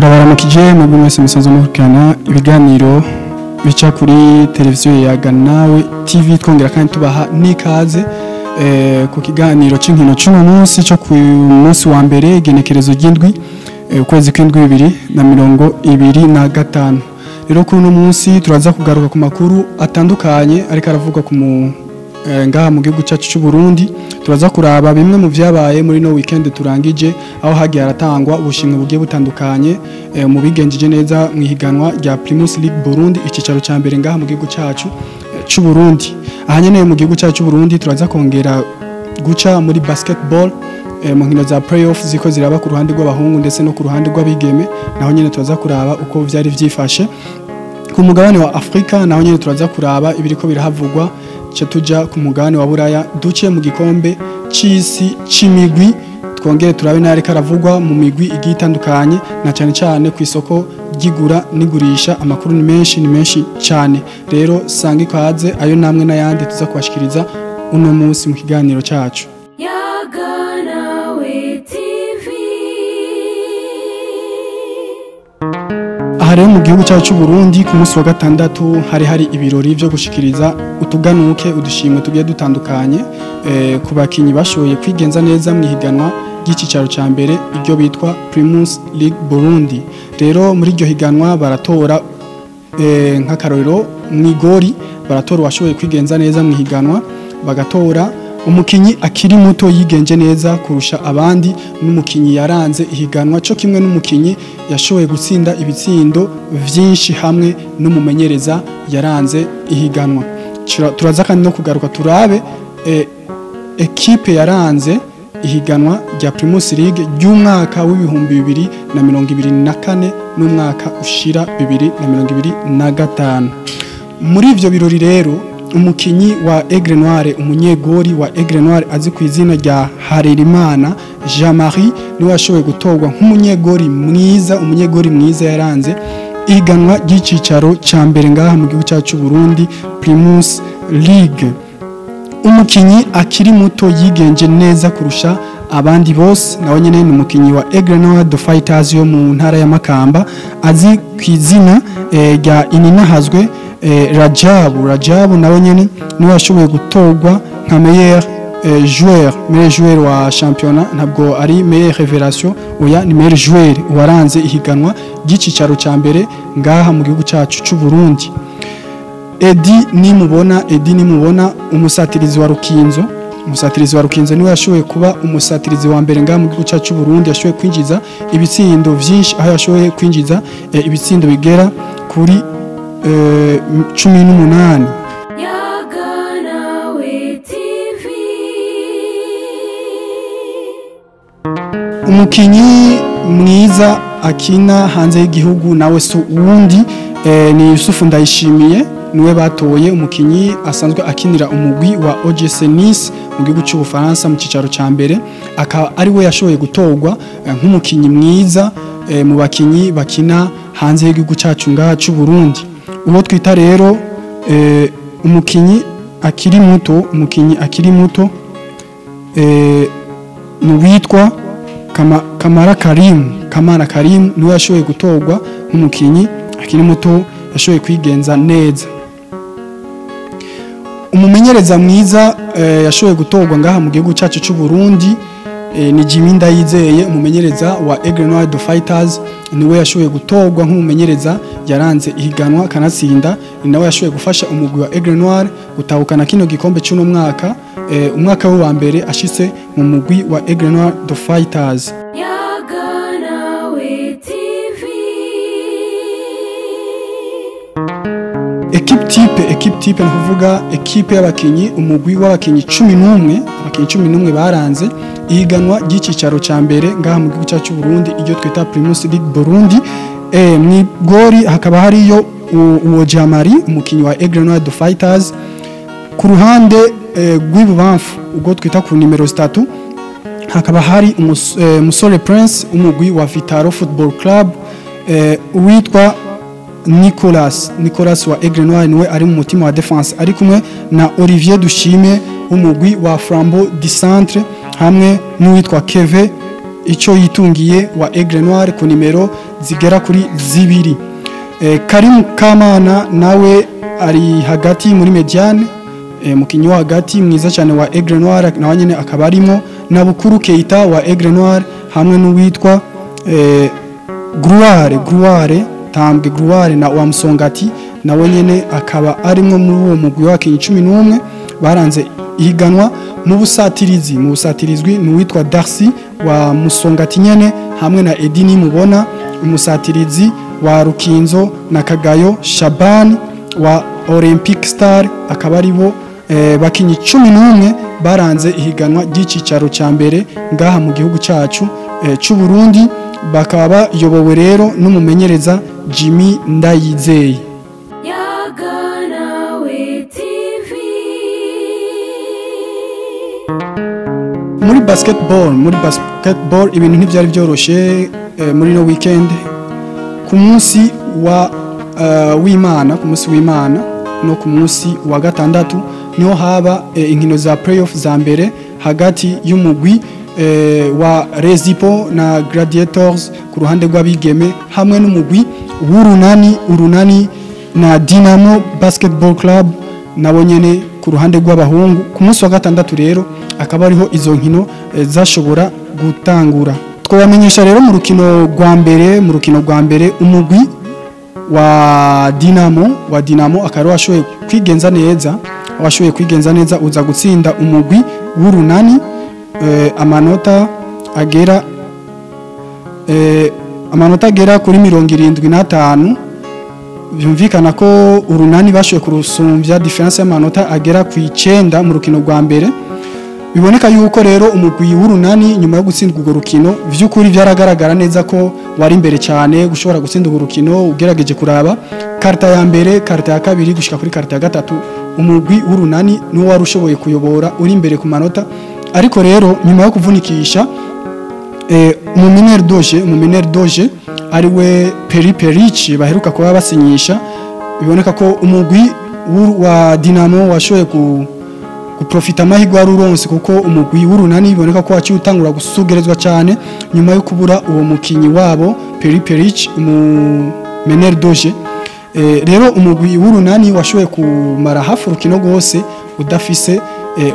Turabaramukije mwebwe mwese musanzwe mukurikirana ibiganiro bica kuri televiziyo ya Ganawe TV, twongera kandi tubaha n'ikaze ku kiganiro c'inkino c'uno munsi cyo ku munsi wa mbere, igenekerezo ry'indwi, ukwezi kw'indwi, 2025. Rero kuri uno munsi turaza kugaruka ku makuru atandukanye ariko aravugwa ku mu ngaha mu gihugu cyacu cy'u Burundi. Turaza kuraba bimwe mu vyabaye muri no weekend turangije, aho hagiye haratangwa ubushimwe bugiye butandukanye mu bigenjeje neza mu ihiganwa rya Primus League Burundi, icicaro ca mbere ngaha mu gihugu cyacu cy'u Burundi. Aha nyene mu gihugu cyacu cy'u Burundi turaza kongera guca muri basketball, mu nkino za playoff ziko ziraba ku ruhande rw'abahungu ndetse no ku ruhande rw'abigeme. Naho nyene turaza kuraba uko vyari vyifashe ku mugabane wa Afrika. Naho nyene turaza kuraba ibiriko birahavugwa, ce tuja ku mugabane wa Buraya, duce mu gikombe c'isi c'imigwi, twongere turabe n'ariko aravugwa mu migwi igiye itandukanye, na cyane cyane ku isoko ry'igura n'igurisha. Amakuru ni menshi, ni menshi cyane. Rero sanga ikaze, ayo namwe n'ayandi tuza kubashikiriza uno munsi mu kiganiro cyacu. Yaganawe TV. Aha rero mu gihugu cyacu cy'u Burundi, ku munsi wa gatandatu hari ibirori byo gushikiriza utuganuke, udushimwe tugiye dutandukanye ku bakinyi bashoboye kwigenza neza mu ihiganwa ry'icicaro ca mbere, iryo bitwa Primus League Burundi. Rero muri iryo higanwa baratora, nk'akarorero mw'igori, baratora uwashoboye kwigenza neza mu ihiganwa, bagatora umukinyi akiri muto yigenje neza kurusha abandi, n'umukinyi yaranze ihiganwa, cyo kimwe n'umukinyi yashoboye gutsinda ibitsindo vyinshi, hamwe n'umumenyereza yaranze ihiganwa. Turaza kandi no kugaruka turabe ekipe yaranze ihiganwa rya Primus League ry'umwaka w'2024 n'umwaka ushira 2025. Muri ivyo birori rero, umukinyi wa Aigle Noire, umunyegori wa Aigle Noire azi ku izina rya Harerimana Jean-Marie, niwe yashoboye gutorwa nk'umunyegori mwiza, umunyegori mwiza yaranze ihiganwa ry'icicaro ca mbere ngaha mu gihugu cyacu cy'u Burundi, Primus League. Umukinyi akiri muto yigenje neza kurusha abandi bose nawe nyene ni umukinyi wa Aigle Noir the Fighters yo mu ntara ya Makamba, azi ku izina rya Ininahazwe Rajabu. Rajabu nawe nyene niwe yashoboye gutorwa nka meilleur joueur, meilleur joueur wa championnat. Ntabwo ari meilleur révélation, oya, ni meilleur joueur waranze ihiganwa ry'icicaro ca mbere ngaha mu gihugu cyacu cy'u Burundi. Edi Nimubona, Edi Nimubona, umusatirizi wa Rukinzo, umusatirizi wa Rukinzo, niwe yashoboye kuba umusatirizi wa mbere ngaha mu gihugu cyacu cy'u Burundi yashoboye kwinjiza ibitsindo vyinshi, aho yashoboye kwinjiza ibitsindo bigera kuri 18. Yaganawe TV. Umukinyi mwiza akina hanze y'igihugu nawe si uwundi, ni Yusufu Ndayishimiye. Niwe batoye, umukinyi asanzwe akinira umugwi wa OGC Nice mu gihugu cy'Ubufaransa mu cicaro ca mbere, akaba ari we yashoboye gutorwa nk'umukinyi mwiza mu bakinyi bakina hanze y'igihugu cyacu ngaha cy'u Burundi. Uwo twita rero umukinyi akiri muto, umukinyi akiri muto ni uwitwa Kamara Karim. Kamara Karim niwe yashoboye gutorwa nk'umukinyi akiri muto yashoboye kwigenza neza. Umumenyereza mwiza yashoboye gutorwa ngaha mu gihugu cyacu cy'u Burundi ni Jimmy Ndayizeye, umumenyereza wa Aigle Noir the Fighters. Niwe yashoboye gutorwa nk'umumenyereza yaranze ihiganwa kanatsinda. Ni nawe yashoboye gufasha umugwi wa Aigle Noir gutahukana kino gikombe cy'uno mwaka, umwaka we wa mbere ashitse mu mugwi wa Aigle Noir the Fighters. Yaganawe TV. Équipe type, équipe type ni kuvuga équipe y'abakinyi, umugwi w'abakinyi 11, abakinyi 11 baranze ihiganwa ry'icicaro ca mbere ngaha mu gihugu cyacu cy'u Burundi, iryo twita Primus League Burundi. Mw'igori hakaba hariyo uwo Jamari, umukinyi wa Aigle Noir the Fighters. Ku ruhande rw'ibubamfu, ubwo twita ku nimero 3, hakaba hari Musore Prince, umugwi wa Vitaro Football Club. Uwitwa Nicolas, Nicolas wa Aigle Noir, niwe ari mu mutima wa défense, ari kumwe na Olivier Dushime w'umugwi wa Flambeau du Centre, hamwe n'uwitwa Keve. Ico yitungiye wa Aigle Noir ku nimero zigera kuri 2. Karim Kamana nawe ari hagati muri médiane, mukinyi wa hagati mwiza cyane wa Aigle Noir, nawe nyene akaba arimo, na Bukuru Keita wa Aigle Noir hamwe n'uwitwa Gruare Tambwe Gruare na wa Musongati, nawe nyene akaba arimwo muri uwo mugwi w'abakinyi 11 baranze ihiganwa. Mu busatirizwi n'uwitwa Darcy wa Musongati nyene hamwe na Edini Mubona umusatirizi wa Rukinzo na Kagayo Shaban wa Olympic Star, akaba aribo bakinyi 11 baranze ihiganwa ry'icicaro ca mbere ngaha mu gihugu cacu c'u Burundi, bakaba bayobowe rero n'umumenyereza Jimmy Ndayizeye. Yaganawe TV. Muri basketball ibintu ntivyari byoroshe muri no weekend. Ku munsi wa w'Imana, ku munsi w'Imana no ku munsi wa gatandatu niho haba inkino za playoff za mbere hagati y'umugwi wa Rezipo na Gladiators ku ruhande rw'abigeme hamwe n'umugwi w'Urunani, Urunani na Dynamo Basketball Club nabo nyene ku ruhande rw'abahungu. Ku munsi wa gatandatu rero akaba ariho izo nkino zashobora gutangura. Twabamenyesha rero mu rukino rwa mbere umugwi wa Dynamo akaba washoboye kwigenza neza uza gutsinda umugwi w'Urunani amanota agera kuri 75. Byumvikana ko Urunani bashoboye kurusumbya différence y'amanota agera ku 9 mu rukino rwa mbere. Biboneka yuko rero umugwi w'Urunani nyuma yo gutsindwa urwo rukino, vy'ukuri vyaragaragara neza ko wari imbere cyane gushobora gutsinda urwo rukino. Ugerageje kuraba quart-temps ya mbere, quart-temps ya kabiri gushika kuri quart-temps ya gatatu, umugwi w'Urunani niwo wari ushoboye kuyobora uri imbere ku manota. Ariko rero nyuma yo kuvunikisha umumeneur de jeu ari we Peri Perici baheruka kuba basinyisha, biboneka ko umugwi wa Dynamo washoboye ku guprofita amahirwe wari uronse, kuko umugwi w'Urunani biboneka ko waciye utangura gusugerezwa cyane nyuma yo kubura uwo mukinyi wabo Peri Peric, umumeneur de jeu. Rero umugwi w'Urunani washoboye kumara hafi urukino rwose udafise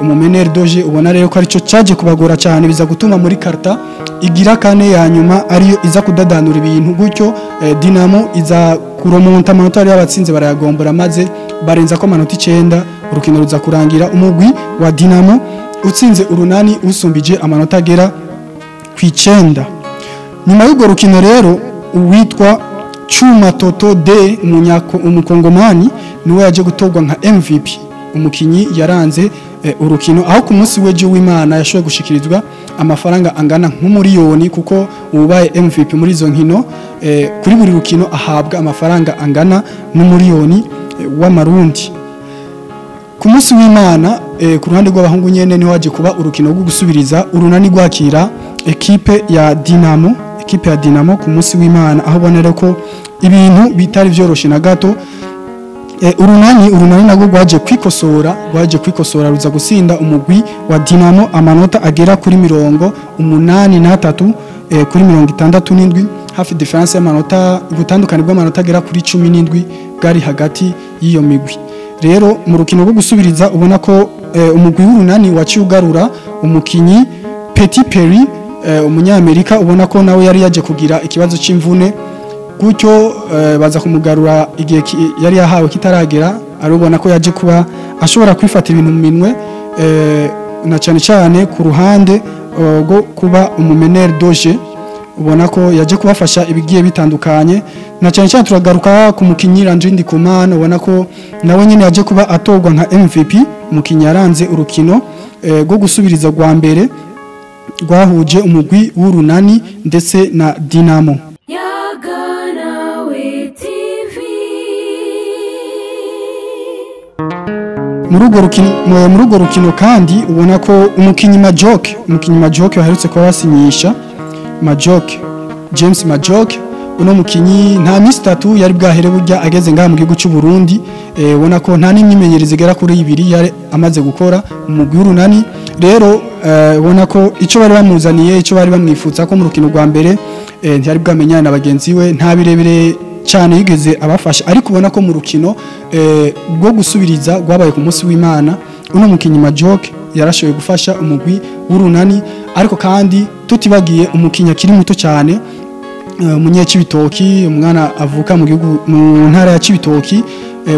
umumeneur de jeu. Ubona rero ko arico caje kubagora cyane, biza gutuma muri quart-temps igira kane ya nyuma ariyo iza kudadanura ibintu gutyo. Dynamo iza kuromonta amanota yari yabatsinze, barayagombora maze barenza ko amanota 9. Urukino ruza kurangira umugwi wa Dynamo utsinze Urunani usumbije amanota agera ku 9. Nyuma y'urwo rukino rero uwitwa Chuma Toto D, umukongomani, niwe yaje gutorwa nka MVP, umukinyi yaranze urukino, aho ku munsi w'ejo w'Imana yashoboye gushikirizwa amafaranga angana nk'umuriyoni, kuko ubaye MVP muri izo nkino kuri buri rukino ahabwa amafaranga angana n'umuriyoni w'amarundi. Ku munsi w'Imana ku ruhande rw'abahungu nyene niho haje kuba urukino rwo gusubiriza, Urunani rwakira ekipe ya Dynamo ku munsi w'Imana, aho ubona ko ibintu bitari vyoroshe na gato. Urunani nagwo rwaje kwikosora ruza gutsinda umugwi wa Dynamo amanota agera kuri 83 kuri 67, hafi différence y'amanota, ubutandukane bw'amanota agera kuri 17 bwari hagati y'iyo migwi. Rero mu rukino rwo gusubiriza ubona ko umugwi w'Urunani waciye ugarura umukinyi Petit Perry, umunyamerika, ubona ko nawe yari yaje kugira ikibazo c'imvune gutyo, baza kumugarura igihe yari yahawe kitaragera. Arubona ko yaje kuba ashobora kwifata ibintu mu minwe, na cyane cyane ku ruhande rwo kuba umumeneur de jeu, ubona ko yaje kubafasha ibigiye bitandukanye. Na cyane cyane turagaruka ku mukinyi Landry Ndikumana, ubona ko nawe nyine yaje kuba atorwa nka MVP, umukinyi yaranze urukino rwo gusubiriza rwa mbere rwahuje umugwi w'Urunani ndetse na Dynamo. Yaganawe TV. Muri urwo rukino kandi ubona ko umukinyi Majoke baherutse kuba basinyisha, Majoke James Majoke, uno mukinyi nta minsi 3 yari bwahere burya ageze ngaha mu gihugu cy'u Burundi. Ubona ko nta n'imyimenyerezo igera kuri ibiri yari amaze gukora umugwi w'Urunani. Rero ubona ko icyo bari bamuzaniye, icyo bari bamwifuza ko mu rukino rwa mbere ntiyari bwamenyane na bagenzi we, nta birebire cyane yigeze abafasha, ariko ubona ko mu rukino rwo gusubiriza rwabaye ku munsi w'Imana, uno mukinyi Majok yarashoboye gufasha umugwi w'Urunani. Ariko kandi tutibagiye umukinyi akiri muto cyane, umunyecibitoki, umwana avuka mu gihugu mu ntara ya Cibitoki,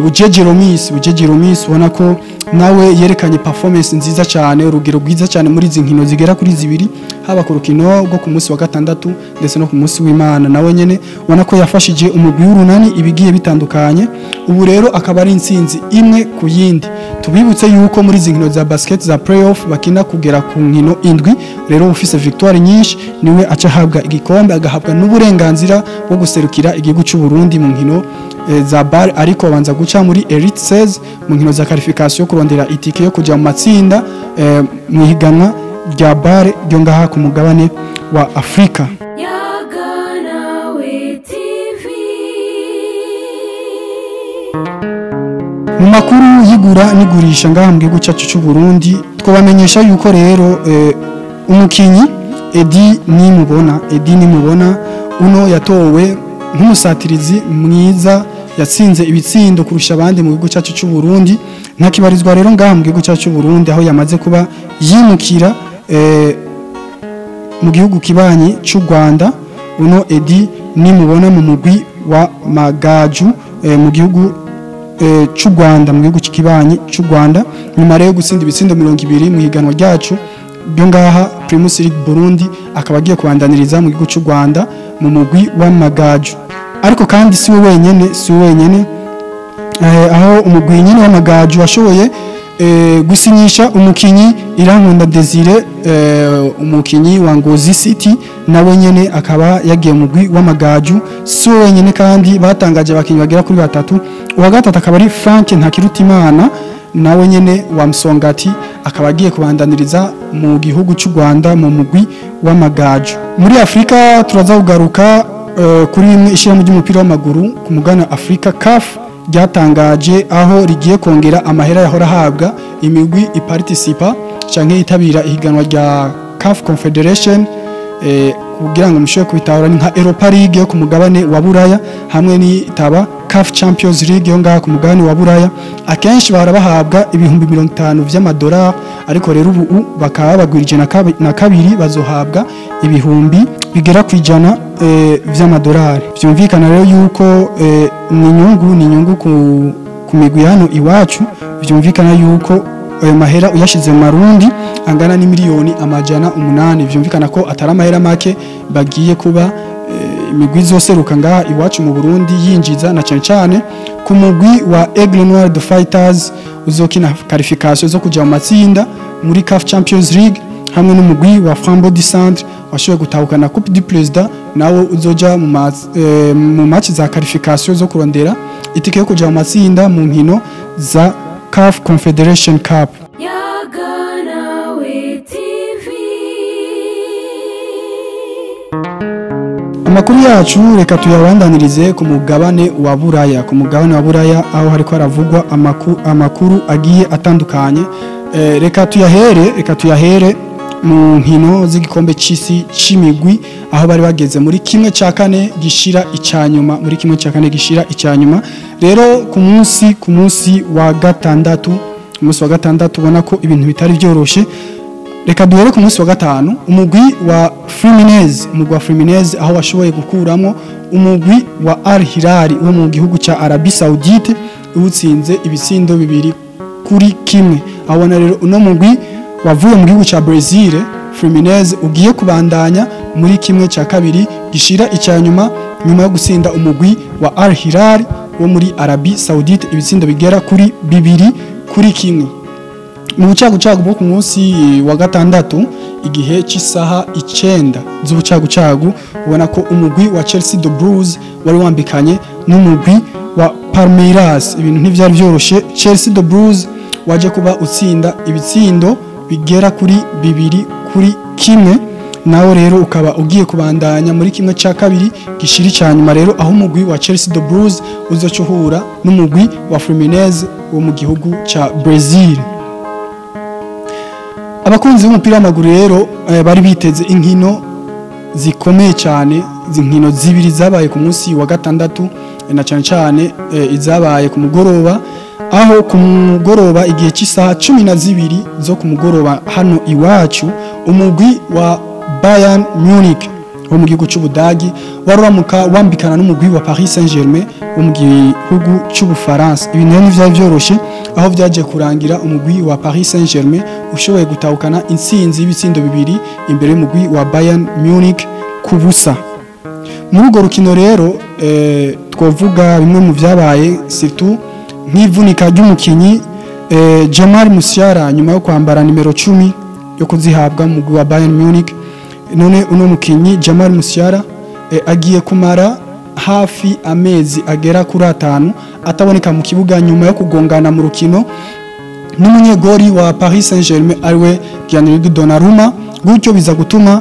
Bujeje Romis. Bujeje Romis ubona ko nawe yerekanye performance nziza cyane, urugero rwiza cyane muri izi nkino zigera kuri zibiri, haba ku rukino rwo ku munsi wa gatandatu ndetse no ku munsi w'Imana. Nawe nyene ubona ko yafashije umugwi w'Urunani ibigiye bitandukanye. Ubu rero akaba ari intsinzi imwe ku yindi. Tubibutse yuko muri izi nkino za basket za playoff bakina kugera ku nkino 7, rero ufise victoire nyinshi niwe aca ahabwa igikombe, agahabwa n'uburenganzira bwo guserukira igihugu cy'u Burundi mu nkino za BAL, ariko banza guca muri Elite 16 mu nkino za qualification kurondera itike yo kuja mu matsinda mu higanwa rya BAL ryo ngaha ku mugabane wa Afrika. Mu makuru y'igura n'igurisha ngaha mu gihugu cyacu cy'u Burundi, twabamenyesha yuko rero umukinyi Edi Nimubona uno yatowe nk'umusatirizi mwiza, yatsinze ibitsindo kurusha abandi mu gihugu cyacu cy'u Burundi. Ntakibarizwa rero ngaha mu gihugu cyacu cy'u Burundi, aho yamaze kuba yimukira mu gihugu kibanyi cy'u Rwanda. Uno Edi Nimubona mu mugwi wa Magaju mu gihugu cy'u Rwanda, mu gihugu kibanyi cy'u Rwanda, nyuma rero gutsinda ibitsindo 20 mu higanwa ryacu ryo ngaha Primus League Burundi, akaba agiye kubandaniriza mu gihugu cy'u Rwanda mu mugwi wa Magaju. Ariko kandi si wenyene, aho umugwi nyene w'Amagaju washoboye gusinyisha umukinyi Irankunda Desire, umukinyi wa Ngozi City, nawe nyene akaba yagiye mu mugwi w'Amagaju. Si wenyene kandi batangaje abakinyi bagera kuri 3, uwa gatatu akaba ari Frank Ntakirutimana, nawe nyene wa Msongati, akaba agiye kubandaniriza mu gihugu cy'u Rwanda mu mugwi w'Amagaju. Muri Afrika turaza kugaruka kuri imwe ishyirahamwe ry'umupira w'amaguru ku mugabane Afrika CAF ryatangaje aho rigiye kongera amahera yahora ahabwa imigwi iparticipa canke yitabira ihiganwa rya CAF Confederation, kugira ngo mushobore kubitahura ni nka Europa League yo ku mugabane wa Buraya hamwe n'itaba CAF Champions League yo ngaha ku mugabane wa Buraya. Akenshi bahora bahabwa 50,000 vy'amadolari, ariko rero ubu bakaba bagwirije na kabiri, bazohabwa ibihumbi bigera ku 100 vy'amadolari. Vyumvikana rero yuko ni inyungu ku migwi hano iwacu. Vyumvikana yuko ayo mahera uyashize mu marundi angana ni miliyoni 800. Vyumvikana ko atari amahera make bagiye kuba imigwi izoseruka ngaha iwacu mu Burundi yinjiza, na cyane cyane ku mugwi wa Aigle Noir the Fighters uzokina qualification zo kuja mu matsinda muri CAF Champions League, hamwe n'umugwi wa Flambeau du Centre washoboye gutahukana Coupe du Président, nawo uzoja mu match za qualification zo kurondera itike yo kuja mu matsinda mu nkino za CAF Confederation Cup. Amakuru yacu reka tuyabandanirize ku mugabane wa Buraya. Ku mugabane wa Buraya aho hariko haravugwa amakuru agiye atandukanye. Reka tuyahere mu nkino z'igikombe c'isi c'imigwi, aho bari bageze muri 1/4 gishira icanyuma, muri 1/4 gishira icanyuma. Rero ku munsi wa gatandatu, umunsi wa gatandatu ubona ko ibintu bitari byoroshe. Reka duhere ku munsi wa gatanu, umugwi wa Fluminense, aho washoboye gukuramo umugwi wa Al Hilal wo mu gihugu ca Arabie Saoudite, utsinze ibitsindo 2-1. Abona rero uno mugwi wavuye mu gihugu ca Brazil, Fluminense, ugiye kubandanya muri 1/2 gishira icanyuma, nyuma yo gutsinda umugwi wa Al Hilal wo muri Arabie Saoudite ibitsindo bigera kuri 2-1. Mu bucagucagu bwo ku munsi wa gatandatu igihe cy'isaha 9 z'ubucagucagu, ubona ko umugwi wa Chelsea the Blues wari wambikanye n'umugwi wa Palmeiras. Ibintu ntivyari byoroshe. Chelsea the Blues waje kuba utsinda ibitsindo bigera kuri 2-1, nawo rero ukaba ugiye kubandanya muri 1/2 gishiri cyanyuma, rero aho umugwi wa Chelsea the Blues uzocuhura n'umugwi wa Fluminense wo mu gihugu ca Brazil. Abakunzi b'umupira w'amaguru rero bari biteze inkino zikomeye cyane, inkino zibiri zabaye ku munsi wa gatandatu, na cyane cyane izabaye ku mugoroba, aho ku mugoroba igihe cy'isaha 12 zo ku mugoroba hano iwacu, umugwi wa Bayern Munich wo mu gihugu cy'Ubudagi waruramuka wambikana n'umugwi wa Paris Saint-Germain wo mu gihugu cy'Ubufaransa. Ibintu rero ntivyari vyoroshe, aho vyaje kurangira umugwi wa Paris Saint-Germain ushoboye gutahukana intsinzi y'ibitsindo 2 imbere y'umugwi wa Bayern Munich ku busa. Muri urwo rukino rero twovuga bimwe mu vyabaye, surtout nk'ivunika ry'umukinyi Jamal Musiala nyuma yo kwambara nimero 10 yo kuzihabwa mu mugwi wa Bayern Munich. None uno mukinyi Jamal Musiala agiye kumara hafi amezi agera kuri 5 ataboneka mu kibuga nyuma yo kugongana mu rukino n'umunyegori wa Paris Saint-Germain ariwe Gianluigi Donnarumma. Gutyo biza gutuma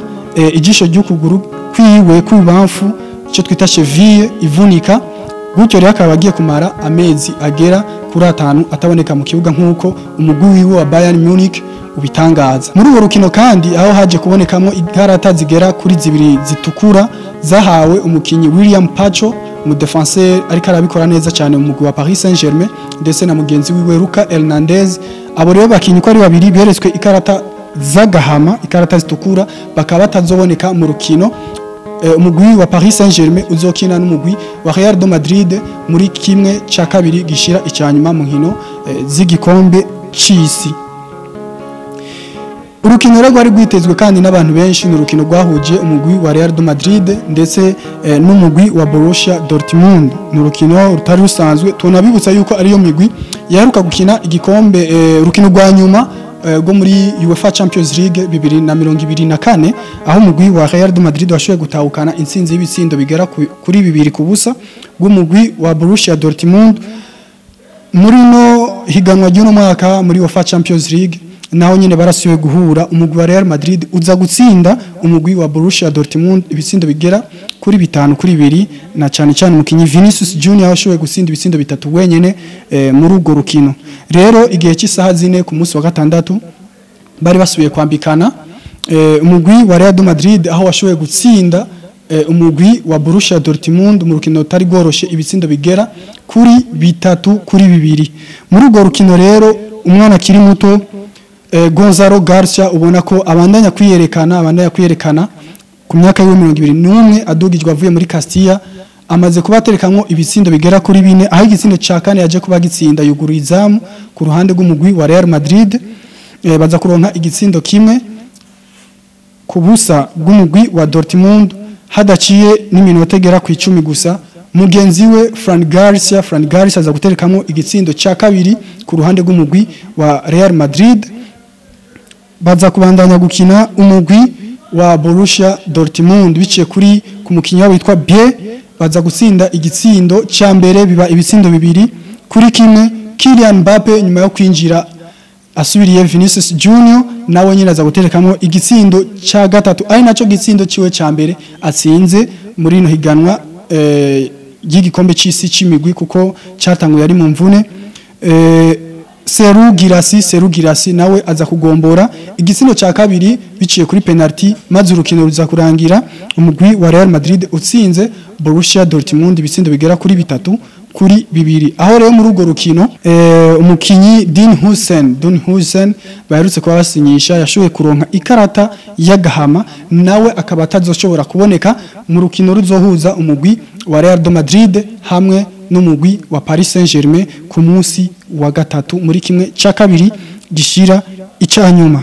ijisho ry'ukuguru kwiwe kw'ibamfu, icyo twita cheville, ivunika. Gutyo rero akaba agiye kumara amezi agera kuri 5 ataboneka mu kibuga nk'uko umugwi wiwe wa Bayern Munich ubitangaza. Muri urwo rukino kandi aho haje kubonekamo ikarata zigera kuri 2 zitukura zahawe umukinyi William Pacho, mu defenseur ariko arabikora neza cyane mu mugwi wa Paris Saint-Germain, ndetse na mugenzi wiwe Luka Hernandez. Abo rero bakinyi ko ari babiri beretswe ikarata z'agahama, ikarata zitukura, bakaba batazoboneka mu rukino umugwi wa Paris Saint-Germain uzokina n'umugwi wa Real de Madrid muri kimwe ca kabiri gishira icyanyuma mu nkino z'igikombe c'isi. Urukino rwari rwitezwe kandi n'abantu benshi ni urukino rwahuje umugwi wa Real de Madrid ndetse n'umugwi wa Borussia Dortmund. Ni urukino rutari rusanzwe, tunabibutsa yuko ariyo migwi yaheruka gukina igikombe, urukino rwa nyuma rwo muri UEFA Champions League 2024, aho umugwi wa Real de Madrid washoboye gutahukana intsinzi y'ibitsindo bigera kuri 2-0 rw'umugwi wa Borussia Dortmund. Muri no higanwa ry'uno mwaka muri UEFA Champions League naho nyine barasubiye guhura, umugwi wa Real Madrid uza gutsinda umugwi wa Borussia Dortmund ibitsindo bigera kuri 5-2, na cyane cyane umukinyi Vinicius Junior washoboye gutsinda ibitsindo 3 wenyene muri urwo rukino. Rero igihe cy'isaha 4 ku munsi wa gatandatu bari basubiye kwambikana umugwi wa Real Madrid aho washoboye gutsinda umugwi wa Borussia Dortmund mu rukino rutari rworoshe ibitsindo bigera kuri 3-2. Muri urwo rukino rero umwana akiri muto Gonzalo Garcia ubona ko abandanya kwiyerekana ku myaka yiwe 21 adugijwe avuye muri Castilla, amaze kuba aterekamwo ibitsindo bigera kuri 4, aho igitsindo ca kane yaje kuba gitsinda yuguruye izamu ku ruhande rw'umugwi wa Real Madrid. Baza kuronka igitsindo kimwe ku busa bw'umugwi wa Dortmund hadaciye n'iminota igera ku 10 gusa. Mugenzi we Fran Garcia aza guterekamwo igitsindo ca kabiri ku ruhande rw'umugwi wa Real Madrid. Baza kubandanya gukina umugwi wa Borussia Dortmund biciye kuri ku mukinyi witwa Bie, baza gutsinda igitsindo ca mbere biba ibitsindo 2-1. Kylian Mbappe nyuma yo kwinjira asubiriye Vinicius Junior nawe nyine aza guterekamwo igitsindo ca gatatu, ari naco gitsindo ciwe ca mbere atsinze muri ino higanwa ry'igikombe c'isi c'imigwi, kuko catanguye ari mu mvune. Seru Girassi nawe aza kugombora igitsindo ca kabiri biciye kuri penalty, maze urukino ruza kurangira umugwi wa Real Madrid utsinze Borussia Dortmund ibitsindo bigera kuri 3-2. Aho rero muri urwo rukino umukinyi Dean Huijsen baherutse kuba basinyisha yashoboye kuronka ikarata y'agahama, nawe akaba atazoshobora kuboneka mu rukino ruzohuza umugwi wa Real de Madrid hamwe n'umugwi wa Paris Saint-Germain ku munsi wa gatatu muri kimwe ca kabiri gishira icanyuma.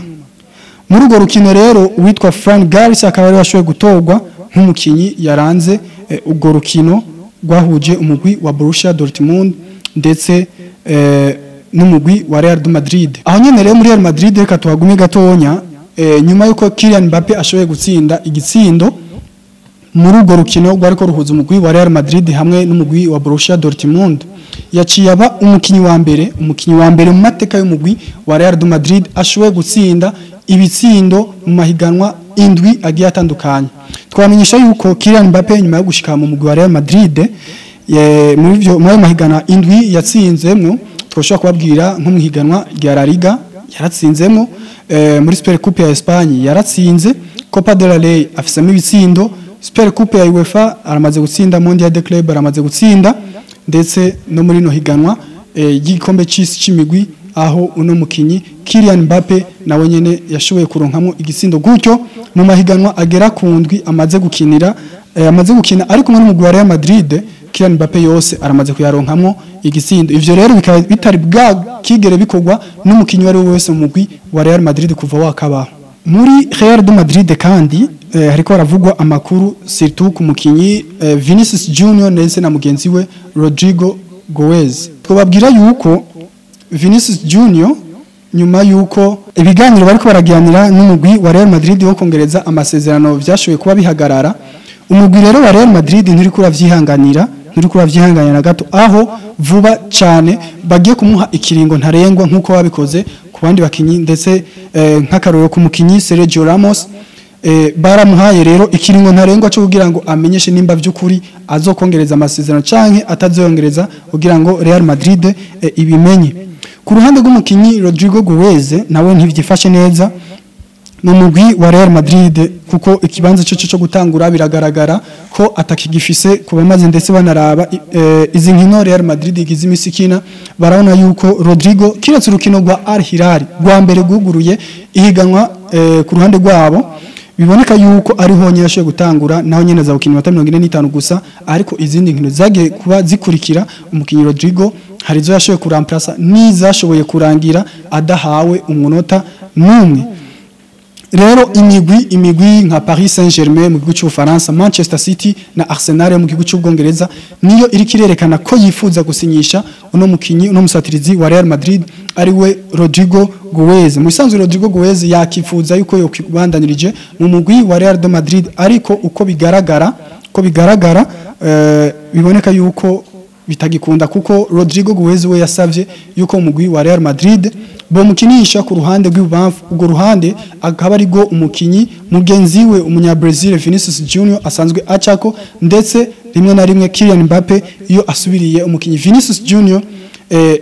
Muri urwo rukino rero uwitwa Fran Garcia akaba ari washoboye gutorwa nk'umukinyi yaranze urwo rukino rwahuje umugwi wa Borussia Dortmund ndetse n'umugwi wa Real de Madrid. Aho nyene rero muri Real Madrid reka tuhagume gatonya, nyuma yuko Kylian Mbappe ashoboye gutsinda igitsindo muri urwo rukino rwariko ruhuza umugwi wa Real Madrid hamwe n'umugwi wa Borussia Dortmund, yaciye aba umukinyi wa mbere mu mateka y'umugwi wa Real de Madrid ashoboye gutsinda ibitsindo mu mahiganwa 7 agiye atandukanye. Twamenyesha yuko Kylian Mbappe nyuma yo gushika mu mugwi wa Real Madrid muri ayo mahiganwa 7 yatsinzemwo, twoshobora kubabwira nko mu higanwa rya La Liga yaratsinzemwo, Muri Super Coupe ya Espagne yaratsinze, Copa del Rey afisemo ibitsindo, Super Coupe ya UEFA aramaze gutsinda, Mondial de Club aramaze gutsinda, ndetse no muri no higanwa y'igikombe c'isi c'imigwi aho uno mukinyi Kylian Mbappe nawe nyene yashoboye kuronkamo igitsindo. Gutyo mu mahiganwa agera ku ndwi amaze gukinira, amaze gukina ari kumwe n'umugwi wa Real Madrid, Kylian Mbappe yose aramaze kuyaronkamo igitsindo. Ivyo rero bikaba bitari bwa kigere bikorwa n'umukinyi wari wese mu mugwi wa Real Madrid kuva wakabaho. Muri Real de Madrid kandi hariko haravugwa amakuru surtout ku mukinyi Vinicius Junior ndetse na mugenzi we Rodrigo Goes. Twababwira yuko Vinicius Junior, nyuma yuko ibiganiro bariko baragiranira n'umugwi wa Real Madrid wo kongereza amasezerano vyashoboye kuba bihagarara, umugwi rero wa Real Madrid nturi kuravyihanganira na gato, aho vuba cyane bagiye kumuha ikiringo ntarengwa nk'uko babikoze ku bandi bakinyi, ndetse nk'akarorero ku mukinyi Sergio Ramos. Baramuhaye rero ikiringo ntarengwa cyo kugira ngo amenyeshe nimba vy'ukuri azokongereza amasezerano canke atazoyongereza, kugira ngo Real Madrid ibimenye. Ku ruhande rw'umukinyi Rodrigo Goes, nawe ntivyifashe neza mu mugwi wa Real Madrid, kuko ikibanza cyo cyo gutangura biragaragara ko atakigifise ku bamaze ndetse banaraba izi nkino Real Madrid igize imisi ikina, barabona yuko Rodrigo, kiretse urukino rwa Al Hilal rwa mbere rwuguruye ihiganwa, ku ruhande rwabo biboneka yuko ari honyine yashoboye gutangura, naho nyene za gukina iminota 45 gusa. Ariko izindi nkino zagiye kuba zikurikira, umukinyi Rodrigo hari izo yashoboye kuramplasa n'izashoboye kurangira adahawe umunota n'umwe. Rero imigwi nka Paris Saint-Germain mu gihugu cy'Ubufaransa, Manchester City na Arsenal yo mu gihugu cy'Ubwongereza niyo iriko irerekana ko yifuza gusinyisha uno mukinyi, uno musatirizi wa Real Madrid ari we Rodrigo Goes. Mu bisanzwe Rodrigo Goes yakifuza yuko yokibandanirije mu mugwi wa Real de Madrid, ariko uko bigaragara, biboneka yuko bitagikunda, kuko Rodrigo Goes we yasavye yuko umugwi wa Real Madrid bomukinisha ku ruhande rw'ibubamfu, urwo ruhande akaba ari rwo umukinyi mugenzi we umunya Brazil Vinicius Junior asanzwe acako, ndetse rimwe na rimwe Kylian Mbappe iyo asubiriye umukinyi Vinicius Junior,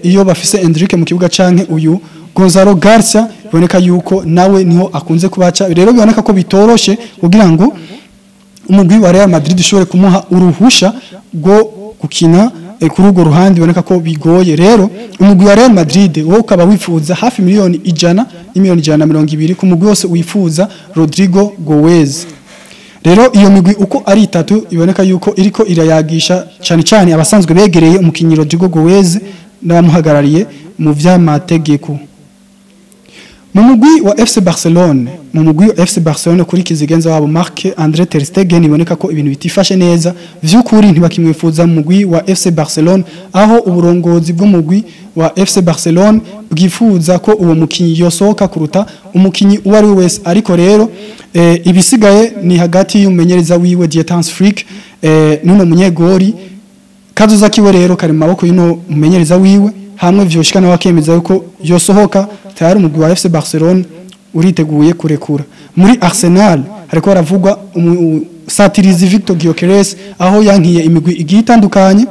iyo bafise Endrick mu kibuga canke uyu Gonzalo Garcia, biboneka yuko nawe niho akunze kubaca. Rero biboneka ko bitoroshe kugira ngo umugwi wa Real Madrid ushobore kumuha uruhusha rwo gukina kuri urwo ruhande, biboneka ko bigoye. Rero umugwi wa Real Madrid wo ukaba wifuza hafi 100,000,000 n'120,000,000 ku mugwi wose wifuza Rodrigo Goes. Rero iyo migwi uko ari itatu iboneka yuko iriko irayagisha cyane cyane abasanzwe begereye umukinyi Rodrigo Goes n'abamuhagarariye mu vy'amategeko. Mu mugwi wa FC Barcelone, kuri kizigenza wabo Marc André ter Stegen, iboneka ko ibintu bitifashe neza vy'ukuri, ntibakimwifuza mu mugwi wa FC Barcelone, aho uburongozi bw'umugwi wa FC Barcelone bwifuza ko uwo mukinyi yosohoka kuruta umukinyi uwo ari we wese. Ariko rero ibisigaye ni hagati y'umumenyereza wiwe Dieter Hans Flick n'uno munyegori. Kazoza kiwe rero kari mu maboko y'uno mumenyereza wiwe. Hamwe vyoshika nawe akemeza yuko yosohoka, tayari umugwi wa FC Barcelone uriteguye kurekura. Muri Arsenal hariko haravugwa umusatirizi Victor Gyökeres, aho yankiye imigwi igiye itandukanye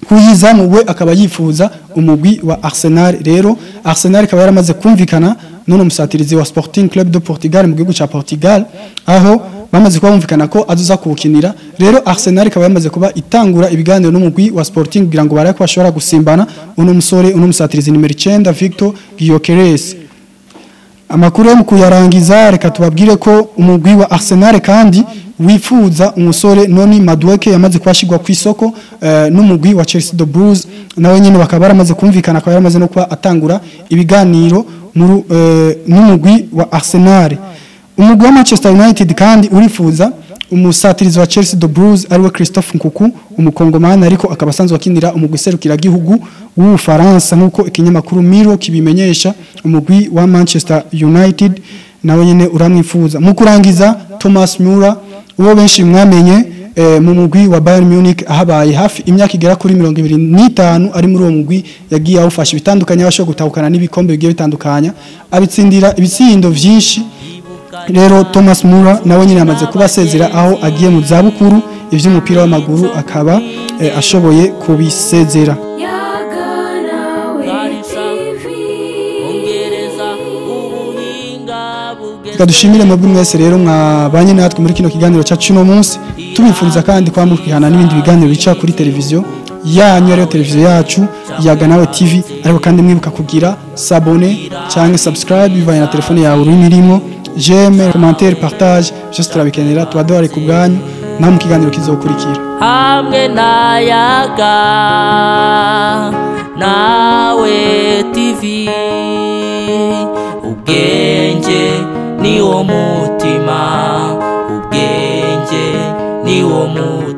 kuyizamu, we akaba yifuza umugwi wa Arsenal. Rero Arsenal ikaba yaramaze kumvikana n'uno musatirizi wa Sporting Club de Portugal mu gihugu ca Portugal, aho bamaze kuba bumvikana ko azoza kuwukinira. Rero Arsenal ikaba yamaze kuba itangura ibiganiro n'umugwi wa Sporting kugira ngo barabe ko bashobora gusimbana uno musore, uno musatirizi nimero 9 Victor Gyökeres. Amakuru yo mu kuyarangiza, reka tubabwire ko umugwi wa Arsenal kandi wifuza umusore Noni Madueke yamaze kwashigwa ku isoko n'umugwi wa Chelsea the Blues. Nawe nyine bakaba baramaze kumvikana, akaba yaramaze no kuba atangura ibiganiro n'umugwi wa Arsenal. Umugwi wa Manchester United kandi urifuza umusatirizi wa Chelsea the Blues ariwe Christophe Nkunku, umukongomani ariko akaba asanzwe akinira umugwi serukiragihugu w'Ubufaransa, nk'uko ikinyamakuru Miro kibimenyesha. Umugwi wa Manchester United nawe nyene uramwifuza. Mu kurangiza, Thomas Müller, uwo benshi mwamenye mu mugwi wa Bayern Munich, ahabaye hafi imyaka igera kuri 25 ari muri uwo mugwi, yagiye awufasha ibitandukanye, abasha gutahukana n'ibikombe bigiye bitandukanya, abitsindira ibitsindo vyinshi. Rero Thomas Müller nawe nyine amaze kuba asezera, aho agiye mu zabukuru, ivy'umupira w'amaguru akaba ashoboye kubisezera. Yaganawe TV. Ongereza ubuhinga. Reka dushimire mwebwe mwese rero mwabanye natwe muri kino kiganiro cyacu uno munsi, tubifuriza kandi kwamukihana n'ibindi biganiro bica kuri televiziyo yanyu, ariyo televiziyo yacu Yaga Nawe TV. Ariko kandi mwibuka kugira s'abonner cyangwa subscribe bivanye na telefone yawe ururimi irimo, j'aime, commentaire, partage, byose turabikenera. Tuba duhari ku bwanyu naho mu kiganiro kizokurikira. Hamwe na Yaga Nawe TV, ubwenge ni wo mutima, ubwenge ni wo mutima.